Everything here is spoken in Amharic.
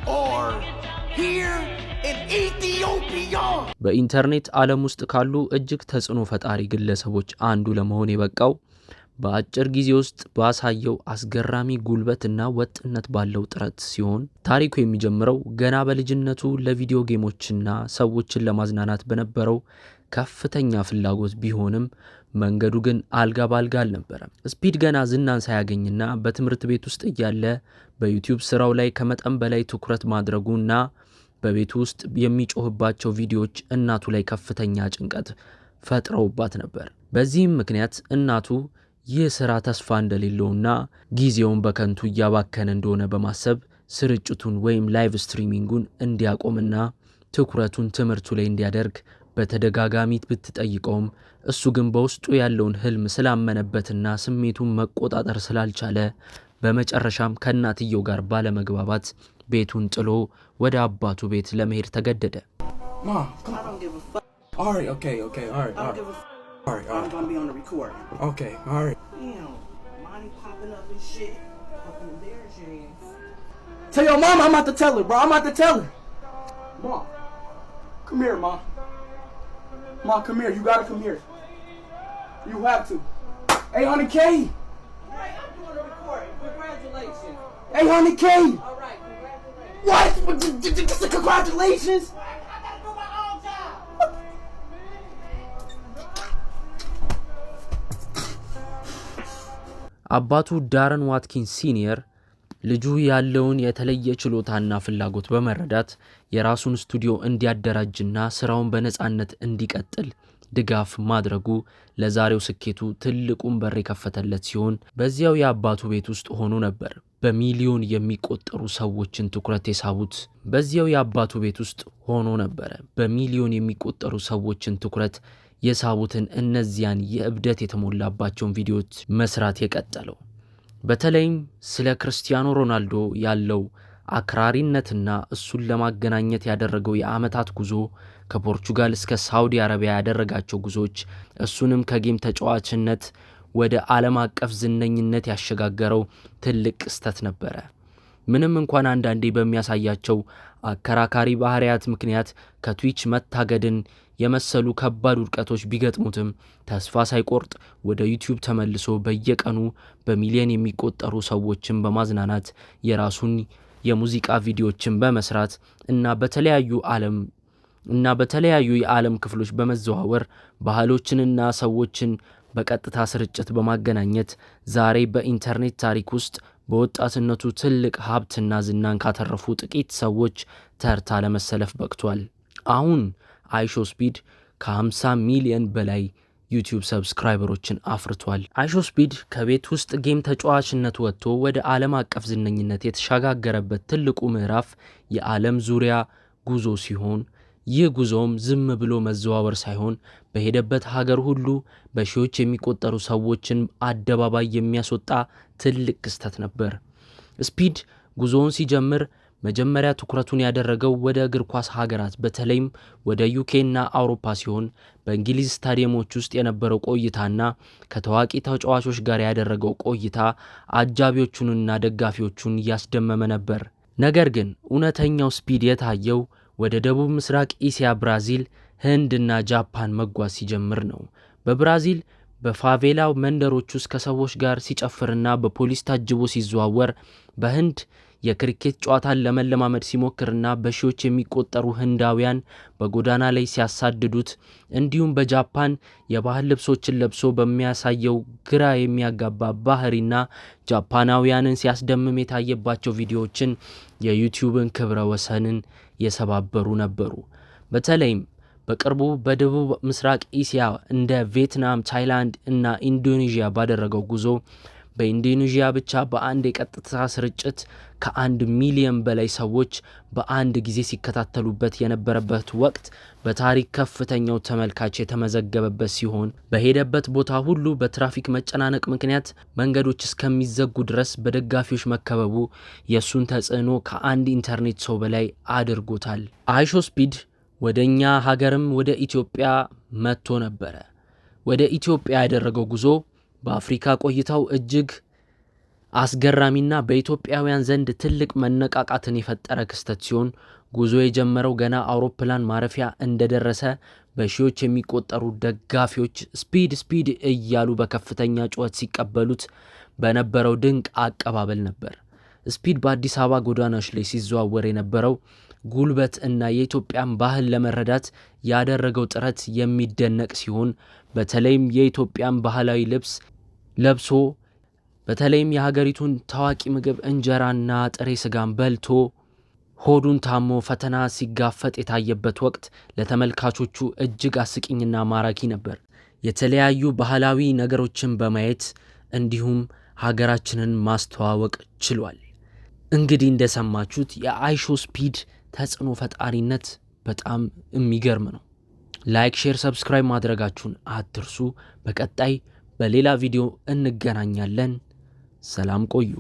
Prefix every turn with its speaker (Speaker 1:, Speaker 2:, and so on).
Speaker 1: are here in Ethiopia.
Speaker 2: በኢንተርኔት ዓለም ውስጥ ካሉ እጅግ ተጽዕኖ ፈጣሪ ግለሰቦች አንዱ ለመሆን የበቃው በአጭር ጊዜ ውስጥ ባሳየው አስገራሚ ጉልበትና ወጥነት ባለው ጥረት ሲሆን፣ ታሪኩ የሚጀምረው ገና በልጅነቱ ለቪዲዮ ጌሞችና ሰዎችን ለማዝናናት በነበረው ከፍተኛ ፍላጎት ቢሆንም መንገዱ ግን አልጋ ባልጋ አልነበረም። ስፒድ ገና ዝናን ሳያገኝና በትምህርት ቤት ውስጥ እያለ በዩቲዩብ ስራው ላይ ከመጠን በላይ ትኩረት ማድረጉና በቤቱ ውስጥ የሚጮህባቸው ቪዲዮዎች እናቱ ላይ ከፍተኛ ጭንቀት ፈጥረውባት ነበር። በዚህም ምክንያት እናቱ ይህ ስራ ተስፋ እንደሌለውና ጊዜውን በከንቱ እያባከነ እንደሆነ በማሰብ ስርጭቱን ወይም live streaming ኡን እንዲያቆምና ትኩረቱን ትምህርቱ ላይ እንዲያደርግ በተደጋጋሚ ብትጠይቀውም፣ እሱ ግን በውስጡ ያለውን ህልም ስላመነበትና ስሜቱን መቆጣጠር ስላልቻለ በመጨረሻም ከእናትየው ጋር ባለመግባባት ቤቱን ጥሎ ወደ አባቱ ቤት ለመሄድ ተገደደ።
Speaker 3: Mom, come
Speaker 4: I
Speaker 3: on.
Speaker 4: don't give a fuck.
Speaker 3: All right, okay, all right,
Speaker 4: I
Speaker 3: all
Speaker 4: don't
Speaker 3: right,
Speaker 4: give a fuck.
Speaker 3: all right, all
Speaker 4: I'm
Speaker 3: right.
Speaker 4: gonna be on the recording.
Speaker 3: Okay, all right.
Speaker 4: Damn, money popping up and shit. Fucking embarrass your ass.
Speaker 3: Tell your mom I'm about to tell her, bro. I'm about to tell her. Mom, come here, Mom. Mom, come here. You gotta come here. You have to. 800K.
Speaker 4: Right, I'm doing a recording. Congratulations.
Speaker 3: 800K.
Speaker 4: All right, congratulations.
Speaker 3: What? Just a congratulations.
Speaker 4: I gotta do my own job.
Speaker 2: አባቱ ዳረን ዋትኪንስ ሲኒየር ልጁ ያለውን የተለየ ችሎታና ፍላጎት በመረዳት የራሱን ስቱዲዮ እንዲያደራጅና ስራውን በነፃነት እንዲቀጥል ድጋፍ ማድረጉ ለዛሬው ስኬቱ ትልቁን በር የከፈተለት ሲሆን፣ በዚያው የአባቱ ቤት ውስጥ ሆኖ ነበር በሚሊዮን የሚቆጠሩ ሰዎችን ትኩረት የሳቡት። በዚያው የአባቱ ቤት ውስጥ ሆኖ ነበረ በሚሊዮን የሚቆጠሩ ሰዎችን ትኩረት የሳቡትን እነዚያን የእብደት የተሞላባቸውን ቪዲዮዎች መስራት የቀጠለው። በተለይም ስለ ክርስቲያኖ ሮናልዶ ያለው አክራሪነትና እሱን ለማገናኘት ያደረገው የዓመታት ጉዞ፣ ከፖርቹጋል እስከ ሳውዲ አረቢያ ያደረጋቸው ጉዞዎች እሱንም ከ game ተጫዋችነት ወደ ዓለም አቀፍ ዝነኝነት ያሸጋገረው ትልቅ ክስተት ነበረ። ምንም እንኳን አንዳንዴ በሚያሳያቸው አከራካሪ ባህሪያት ምክንያት ከትዊች መታገድን የመሰሉ ከባድ ውድቀቶች ቢገጥሙትም፣ ተስፋ ሳይቆርጥ ወደ ዩቲዩብ ተመልሶ በየቀኑ በሚሊዮን የሚቆጠሩ ሰዎችን በማዝናናት፣ የራሱን የሙዚቃ ቪዲዮዎችን በመስራት እና በተለያዩ የዓለም ክፍሎች በመዘዋወር ባህሎችንና ሰዎችን በቀጥታ ስርጭት በማገናኘት ዛሬ በኢንተርኔት ታሪክ ውስጥ በወጣትነቱ ትልቅ ሀብትና ዝናን ካተረፉ ጥቂት ሰዎች ተርታ ለመሰለፍ በቅቷል። አሁን አይሾ ስፒድ ከ50 ሚሊዮን በላይ ዩቲዩብ subscriber ኦችን አፍርቷል። አይሾ ስፒድ ከቤት ውስጥ game ተጫዋችነት ወጥቶ ወደ ዓለም አቀፍ ዝነኝነት የተሸጋገረበት ትልቁ ምዕራፍ የዓለም ዙሪያ ጉዞ ሲሆን፣ ይህ ጉዞም ዝም ብሎ መዘዋወር ሳይሆን በሄደበት ሀገር ሁሉ በሺዎች የሚቆጠሩ ሰዎችን አደባባይ የሚያስወጣ ትልቅ ክስተት ነበር። ስፒድ ጉዞውን ሲጀምር መጀመሪያ ትኩረቱን ያደረገው ወደ እግር ኳስ ሀገራት፣ በተለይም ወደ ዩኬ እና አውሮፓ ሲሆን፣ በእንግሊዝ ስታዲየሞች ውስጥ የነበረው ቆይታና ከታዋቂ ተጫዋቾች ጋር ያደረገው ቆይታ አጃቢዎቹንና ደጋፊዎቹን እያስደመመ ነበር። ነገር ግን እውነተኛው ስፒድ የታየው ወደ ደቡብ ምስራቅ እስያ፣ ብራዚል፣ ህንድ እና ጃፓን መጓዝ ሲጀምር ነው። በብራዚል በፋቬላ መንደሮች ውስጥ ከሰዎች ጋር ሲጨፍርና በፖሊስ ታጅቦ ሲዘዋወር፣ በህንድ የክሪኬት ጨዋታን ለመለማመድ ሲሞክርና በሺዎች የሚቆጠሩ ህንዳውያን በጎዳና ላይ ሲያሳድዱት፣ እንዲሁም በጃፓን የባህል ልብሶችን ለብሶ በሚያሳየው ግራ የሚያጋባ ባህሪና ጃፓናውያንን ሲያስደምም የታየባቸው ቪዲዮዎችን የዩቲዩብን ክብረ ወሰንን የሰባበሩ ነበሩ። በተለይም በቅርቡ በደቡብ ምስራቅ እስያ እንደ ቪየትናም፣ ታይላንድ እና ኢንዶኔዥያ ባደረገው ጉዞ በኢንዶኔዥያ ብቻ በአንድ የቀጥታ ስርጭት ከ1 ሚሊዮን በላይ ሰዎች በአንድ ጊዜ ሲከታተሉበት የነበረበት ወቅት በታሪክ ከፍተኛው ተመልካች የተመዘገበበት ሲሆን፣ በሄደበት ቦታ ሁሉ በትራፊክ መጨናነቅ ምክንያት መንገዶች እስከሚዘጉ ድረስ በደጋፊዎች መከበቡ የእሱን ተጽዕኖ ከአንድ ኢንተርኔት ሰው በላይ አድርጎታል። አይሾ ስፒድ ወደ እኛ ሀገርም ወደ ኢትዮጵያ መጥቶ ነበረ። ወደ ኢትዮጵያ ያደረገው ጉዞ በአፍሪካ ቆይታው እጅግ አስገራሚና በኢትዮጵያውያን ዘንድ ትልቅ መነቃቃትን የፈጠረ ክስተት ሲሆን፣ ጉዞ የጀመረው ገና አውሮፕላን ማረፊያ እንደደረሰ በሺዎች የሚቆጠሩ ደጋፊዎች ስፒድ ስፒድ እያሉ በከፍተኛ ጩኸት ሲቀበሉት በነበረው ድንቅ አቀባበል ነበር። ስፒድ በአዲስ አበባ ጎዳናዎች ላይ ሲዘዋወር የነበረው ጉልበት እና የኢትዮጵያን ባህል ለመረዳት ያደረገው ጥረት የሚደነቅ ሲሆን፣ በተለይም የኢትዮጵያን ባህላዊ ልብስ ለብሶ፣ በተለይም የሀገሪቱን ታዋቂ ምግብ እንጀራና ጥሬ ስጋን በልቶ ሆዱን ታሞ ፈተና ሲጋፈጥ የታየበት ወቅት ለተመልካቾቹ እጅግ አስቂኝና ማራኪ ነበር። የተለያዩ ባህላዊ ነገሮችን በማየት እንዲሁም ሀገራችንን ማስተዋወቅ ችሏል። እንግዲህ እንደሰማችሁት የአይሾ ስፒድ ተጽዕኖ ፈጣሪነት በጣም የሚገርም ነው። Like፣ share፣ subscribe ማድረጋችሁን አትርሱ። በቀጣይ በሌላ ቪዲዮ እንገናኛለን። ሰላም ቆዩ።